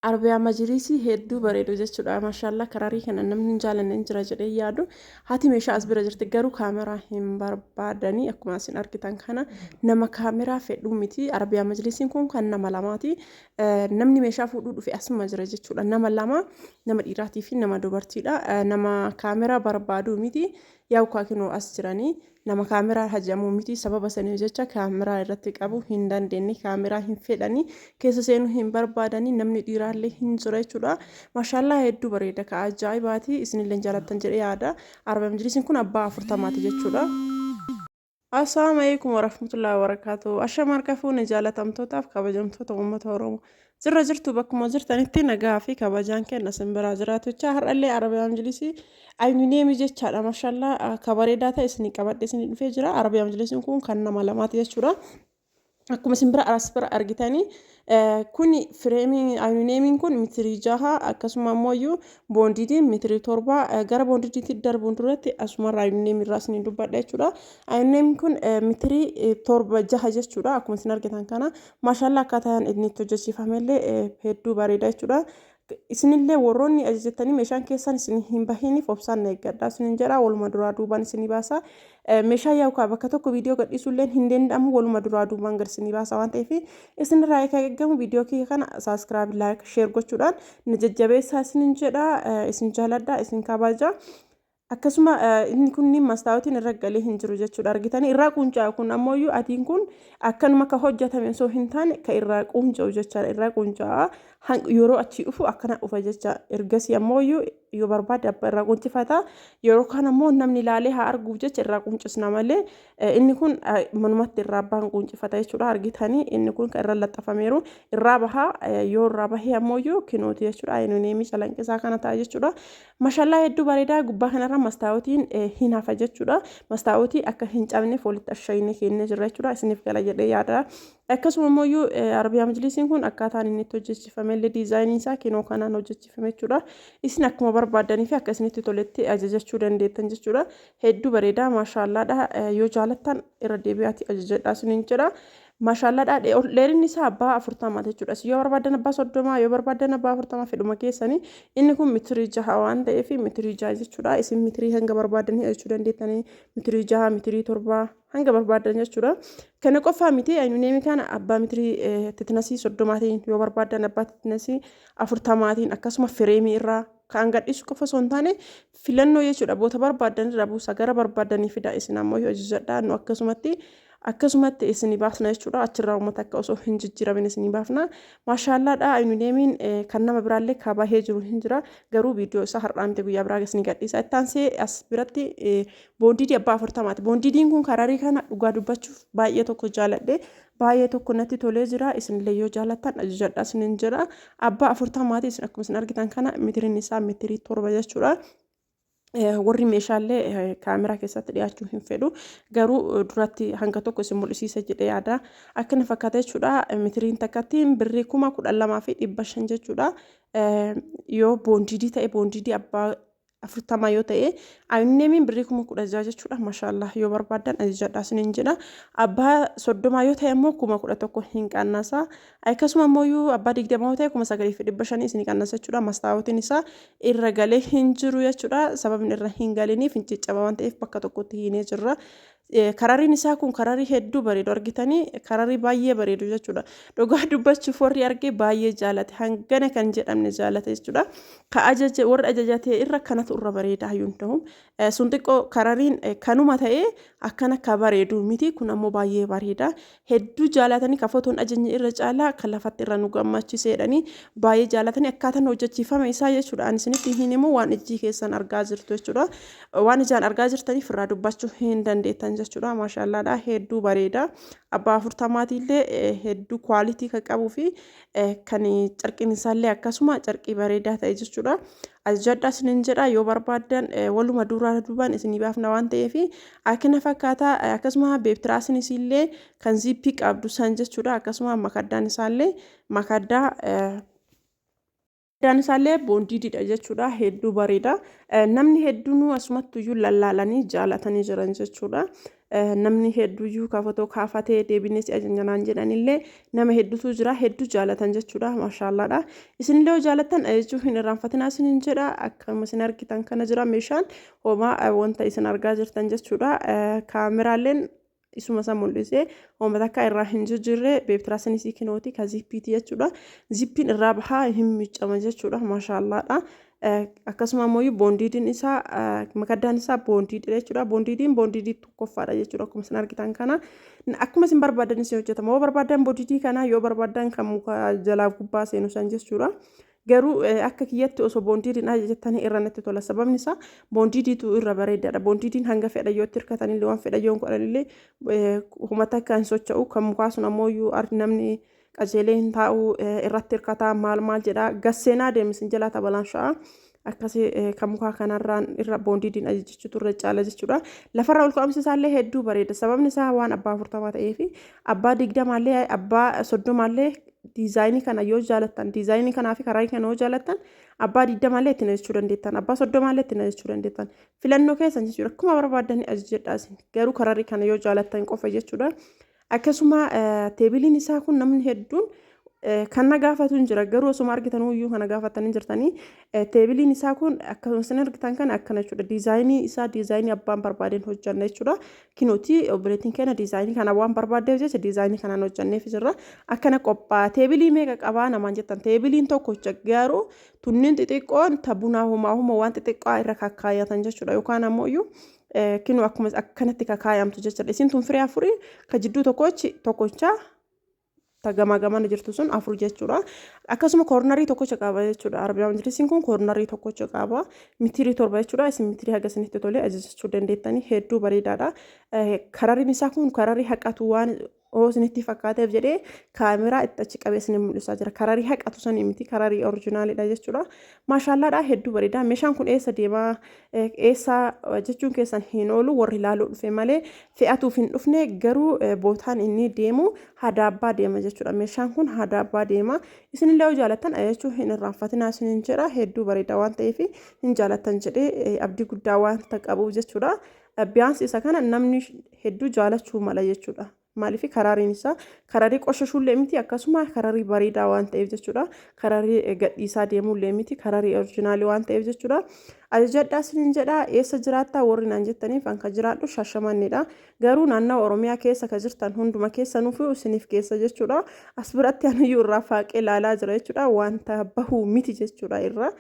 Arabiyaa majliisii hedduu bareedu jechuudha. Maashaallah, kararii kana namni hin jaalanne hin jira jedhee yaadu. Haati meeshaa as bira jirti, garuu kaameraa hin barbaadanii. Akkuma isin argitan kana nama kaameraa fedhuu miti. Arabiyaa majliisiin kun kan nama lamaati. Namni meeshaa fuudhuu dhufe asuma jira jechuudha. Nama lama, nama dhiiraatii fi nama dubartiidha. Nama kaameraa barbaaduu miti. Yaa'u kaakinoo as jiranii. Nama kaameraa hajamuu miti. Sababa saniif jecha kaameraa irratti qabu hin dandeenye, kaameraa hin fedhanii, keessa seenuu hin barbaadanii. Namni dhiiraallee hin jira jechuudha. Maashaallaa, hedduu bareeda, ka ajaa'ibaati. Isinillee jaalattan jedhee yaada. Arba majlisiin kun abbaa 40ti jechuudha. Assalaamu alaikum warahmatullahi wabarakatuh. Ashama harka fuune, jaalatamtootaaf kabajamtoota uummata Oromoo. Jirra jirtu? Bakkuma jirtanitti nagaa fi kabajaan kenna isin biraa jiraatu jecha, har'allee Arabiyaa Majlisii aluminiyeemii jechaadha. Maashallaa, ka bareedaa ta'e isinii qabadhe isinii dhufee jira. Arabiyaa Majlisiin kun kan nama lamaati jechuudha. Akkuma isin bira as bira argitanii, kuni fireemii aluminiyeemiin kun mitirii 6, akkasuma immoo iyyuu boondiidiin mitirii 7. Gara boondiidiitti darbuun duratti asumarraa aluminiyeemii irraa isin dubbadha jechuudha. Aluminiyeemiin kun mitirii 7 6 jechuudha. Akkuma isin argitan kana, maashallaa, akkaataan inni itti hojjechiifamellee hedduu bareeda jechuudha. Isinillee warroonni ajajattanii meeshaan keessan isin hin bahiniif obsaan na eeggadha isinin jedha. Waluma duraa duubaan isinii baasa. Meeshaa yaa'u bakka tokko viidiyoo gadhiisuullee hin danda'amu, waluma duraa duubaan gad isinii baasa waan ta'eef, isinirraa eegaa eeggamu viidiyoo kiyya kana subscribe, like, share gochuudhaan na jajjabeessaa isinin jedha. Isin jaaladha, isin kabaja. Akkasuma inni kunniin mastaawotiin irra galee hin jiru jechuudha. Argitanii, irraa qunca'u. Kun ammoo adiin kun akkanuma ka hojjetame osoo hin taane ka irraa qunca'u jechaadha. Irraa qunca'a, yeroo achii dhufu akkana dhufa jecha. Ergasii ammoo yoo barbaade abbaa irraa quncifata. Yeroo kaan ammoo namni ilaalee haa arguuf jecha irraa quncisna malee, inni kun manumatti irraa abbaan quncifata jechuudha. Argitanii, inni kun kan irra laxafameeru irraa bahaa. Yoo irraa bahee ammoo kinooti jechuudha. Aluminiyeemii calanqisaa kana ta'a jechuudha. Mashallaa, hedduu bareedaa. Gubbaa kanarra mastaawotiin hin hafa jechuudha. Mastaawotii akka hin cabneef walitti ashayinee kennee jirra jechuudha. Isiniif gala jedhee yaada. Akkasuma immoo Arabiyaa Majlisiin kun akkaataan inni itti hojjechiifame illee, diizaayiniin isaa kinoo kanaan hojjechiifame jechuudha. Isin akkuma barbaaddanii fi akka isinitti toletti ajajachuu dandeettan jechuudha. Hedduu bareedaa, maashaallaadha. Yoo jaalattan irra deebi'aati ajajadhaa isiniin jedha. Maashaallaadha. Dheerinni isaa abbaa 40 jechuudha. Yoo barbaadan abbaa 30, yoo barbaadan abbaa 40, fedhuma keessanii. Inni kun mitirii 6 waan ta'eef mitirii 6 jechuudha. Isin mitirii hanga barbaadanii ajajachuu dandeettanii, mitirii 6, mitirii 7, hanga barbaadan jechuudha. Kana qofaa miti, aluminiyeemii kana abbaa mitirii thicknessii 30tiin yoo barbaadan, abbaa thicknessii 40tiin, akkasuma fireemii irraa kan gadhiisu qofa osoo hin taane filannoo jechuudha. Boota barbaadan irraa buusa, gara barbaadanii fida. Isin ammoo yoo ajajadhaa, nu akkasumatti isinii baasna jechuudha. Achirraa uummata akka osoo hin jijjiiramin isinii baafna. Maashaallaadha. Aluminiyeemiin kan nama biraallee ka bahee jiru hin jira. Garuu viidiyoo isaa har'aa miti, guyyaa biraa isinii gadhiisa. Ittaansee as biratti boondiidii abbaa 40ti. Boondiidiin kun kararii kana dhugaa dubbachuuf baay'ee tokko jaaladhe. Baay'ee tokko natti tolee jira. Isinillee yoo jaalattan ajajadha isinin jedha. Abbaa 40ti. Isin akkuma isin argitan kana mitiriin isaa mitirii 7 jechuudha. Warri meeshaalee kaameraa keessatti dhiyaachuu hin fedhu, garuu duratti hanga tokko isin mul'isiisa jedhee yaada. Akkana fakkaata jechuudha. Mitiriin takkattiin birrii 12,500 jechuudha. Yoo boondiidii ta'e, boondiidii abbaa 40 yoo ta'e, aluminiyeemiin birrii 16,000 jechuudha. Mashaallah, yoo barbaaddan ajajadhaa isiniin jedha. Abbaa 30 yoo ta'e immoo 11,000 hin qannasa. Akkasuma immoo yoo abbaa 20 yoo ta'e, 9,500 isinii qannasa jechuudha. Mastaawotiin isaa irra galee hin jiru jechuudha. Sababni irra hin galiniif hin ciccaba waan ta'eef bakka tokkotti hiinee jirra. Karariin isaa kun kararii hedduu bareedu. Argitanii, kararii baay'ee bareedu jechuudha. Dhugaa dubbachuuf warri arge baay'ee jaalate, hangana kan jedhamne jaalate jechuudha. Ka ajaje, warri ajajate irra kanatu irra bareeda hayyuun ta'u. Sun xiqqoo karariin kanuma ta'ee akkana ka bareedu miti, kun ammoo baay'ee bareeda. Hedduu jaalatanii, ka fotoon ajajni irra caalaa kan lafatti irra nu gammachiiseedhanii baay'ee jaalatanii, akkaataan hojjechiifame isaa jechuudha. Ani isinitti hin himu, waan ijji keessan argaa jirtu jechuudha. Waan ijaan argaa jirtaniif irraa dubbachuu hin dandeettan jechuudha. Maashaallaadha, hedduu bareeda. Abbaa 40tiillee hedduu quality kan qabuu fi kan carqiin isaallee akkasuma carqii bareedaa ta'e jechuudha. Ajajadhaa isinin jedha yoo barbaaddan, waluma duraa duubaan isinii baafna waan ta'eef. Akkana fakkaata. Akkasuma beebtiraasiin isiillee kan ziippii qabdu san jechuudha. Akkasuma makaddaan isaallee makaddaa Daan isaallee boondiididha jechuudha. Hedduu bareeda. Namni hedduun asumattuyyuu lallaalanii jaalatanii jiran jechuudha. Namni hedduuyyuu ka fotoo kaafatee deebinee si ajanjanaan jedhanillee nama hedduutu jira. Hedduu jaalatan jechuudha. Maashaallaadha. Isinillee yoo jaalatan ajajuu hin irraanfatinaa isinin jedha. Akkuma isin argitan kana jira meeshaan homaa wanta isin argaa jirtan jechuudha. Kaameraaleen isuma san mul'isee homa takka irraa hin jijjiirre beebtiraasanii kinooti ka zippiiti jechuudha. Zippiin irraa bahaa hin miiccama jechuudha. Maashaallaadha. Akkasuma ammoo boondiidiin isaa makaddaan isaa boondiidha jechuudha. Boondiidiin boondiidii tokkoffaadha jechuudha. Akkuma isin argitan kana akkuma isin barbaadan isin hojjetama. Yoo barbaadan boondiidii kana, yoo barbaadan kan muka jalaa gubbaa seenu san jechuudha. Garuu akka kiyyatti osoo boondiidiin ajajattanii irra natti tola. Sababni isaa boondiidiitu irra bareedaadha. Boondiidiin hanga fedha yoo itti hirkatanillee, waan fedha yoo godhanillee humata akka hin socho'u. Kan mukaa sun ammoo namni qajeelee hin taa'u, irratti hirkataa maal maal jedha, gasseenaa deemisin jalaa tabalaan sha'a. Akkasii kan mukaa kanarraan irra boondiidiin ajajachuutu irra caala jechuudha. Lafarra ol ka'umsi isaallee hedduu bareeda. Sababni isaa waan abbaa 40 ta'eefi abbaa 20llee abbaa 30llee diizaayinii kana yoo jaalattan, diizaayinii kanaa fi karaa kana yoo jaalattan, abbaa 20llee ittiin ajajachuu dandeettan, abbaa 30llee ittiin ajajachuu dandeettan. Filannoo keessan jechuudha. Akkuma barbaaddan ajajadhaa isin. Garuu kararri kana yoo jaalattan qofa jechuudha. Akkasuma teebiliin isaa kun namni hedduun kan na gaafatu hin jira. Garuu osuma argitan iyyuu kana gaafatanii jirtanii. Teebiliin isaa kun akkasuma isin argitan kana akkana jechuudha. Diizaayinii isaa diizaayinii abbaan barbaadeen hojjanna jechuudha. Kinooti obboleettiin keenya diizaayinii kana waan barbaaddeef jecha diizaayinii kanaan hojjanneef jirra. Akkana qophaa'a. Teebilii meeqa qabaa namaan jettan, teebiliin tokkocha, garuu tunniin xixiqqoon ta bunaa homaa homa waan xixiqqaa irra kakkaayatan jechuudha. Yookaan ammoo iyyuu kinoo akkuma akkanatti kakaayamtu jechuudha. Isin tun firee afurii ka jidduu tokkochi tokkocha, ta gamaa gamana jirtu sun afur jechuudha. Akkasuma koornarii tokkocha qaba jechuudha. Arabiyaa majlisiin kun koornarii tokkocha qaba. Mitirii 7 jechuudha. Isin mitirii haga isinitti tolee ajajachuu dandeettanii, hedduu bareedaadha. Karariin isaa kun kararii haqatu waan oo isinitti fakkaateef jedhee kaameraa itti achi qabee isin mul'isaa jira. Kararii haqatu sanii miti, kararii orijinaalidha jechuudha. Maashaallaadha, hedduu bareeda. Meeshaan kun eessa deemaa, eessa jechuun keessan hin oolu, warri ilaaluu dhufe malee fe'atuuf hin dhufne. Garuu bootaan inni deemu Hadaabbaa deema jechuudha. Meeshaan kun Hadaabbaa deema. Isinillee yoo jaalattan ajajachuu hin irraanfatinaa isinin jedha. Hedduu bareeda waan ta'eef hin jaalattan jedhee abdii guddaa waan qabuuf jechuudha. Biyaansi isa kana namni hedduu jaalachuu mala jechuudha. Maaliif karaariin isaa kararii qoshashuullee miti, akkasuma kararii bareedaa waan ta'eef jechuudha. Kararii gadhiisaa deemuullee miti, kararii orijinaalii waan ta'eef jechuudha. Ajajadhaa isinin jedha. Eessa jiraattaa warri naan jettaniif, an ka jiraadhu Shaashamanneedha. Garuu naannawa Oromiyaa keessa ka jirtan hunduma keessanuuf isiniif geessa jechuudha. As biratti aniyyuu irraa faaqee ilaalaa jira jechuudha. Wanta bahuu miti jechuudha, irra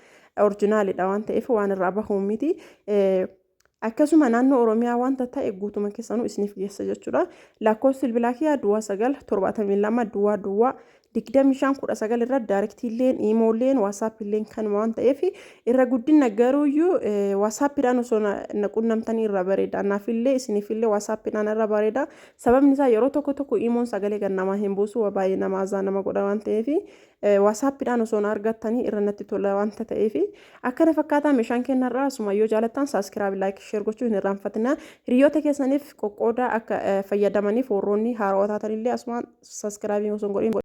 orijinaalidha waan ta'eef waan irraa bahuu miti. Akkasuma naannoo Oromiyaa wanta ta'e guutuma keessanuu isiniif geessa jechuudha. Lakkoofsi bilbilaa kiyyaa 09 72 00 25 19 irra daarektiilleen, iimoolleen, waasaappiilleen kanuma waan ta'eef irra guddina garuuyyuu waasaappiidhaan osoo na qunnamtanii irra bareeda. Naafillee isiniifillee waasaappiidhaan irra bareeda. Sababni isaa yeroo tokko tokko iimoon sagalee kan namaa hin buusu, baay'ee nama azaa nama godha waan ta'eef waasaappiidhaan osoo na argattanii irra natti tola wanta ta'eef akkana fakkaataa meeshaan kennarraa. Asuma yoo jaalattan subscribe, like, share gochuu hin irraanfatina. Hiriyoota keessaniif qoqqoodaa akka fayyadamaniif. Warroonni haarawaa taatanillee asuma subscribe osoo hin godhin.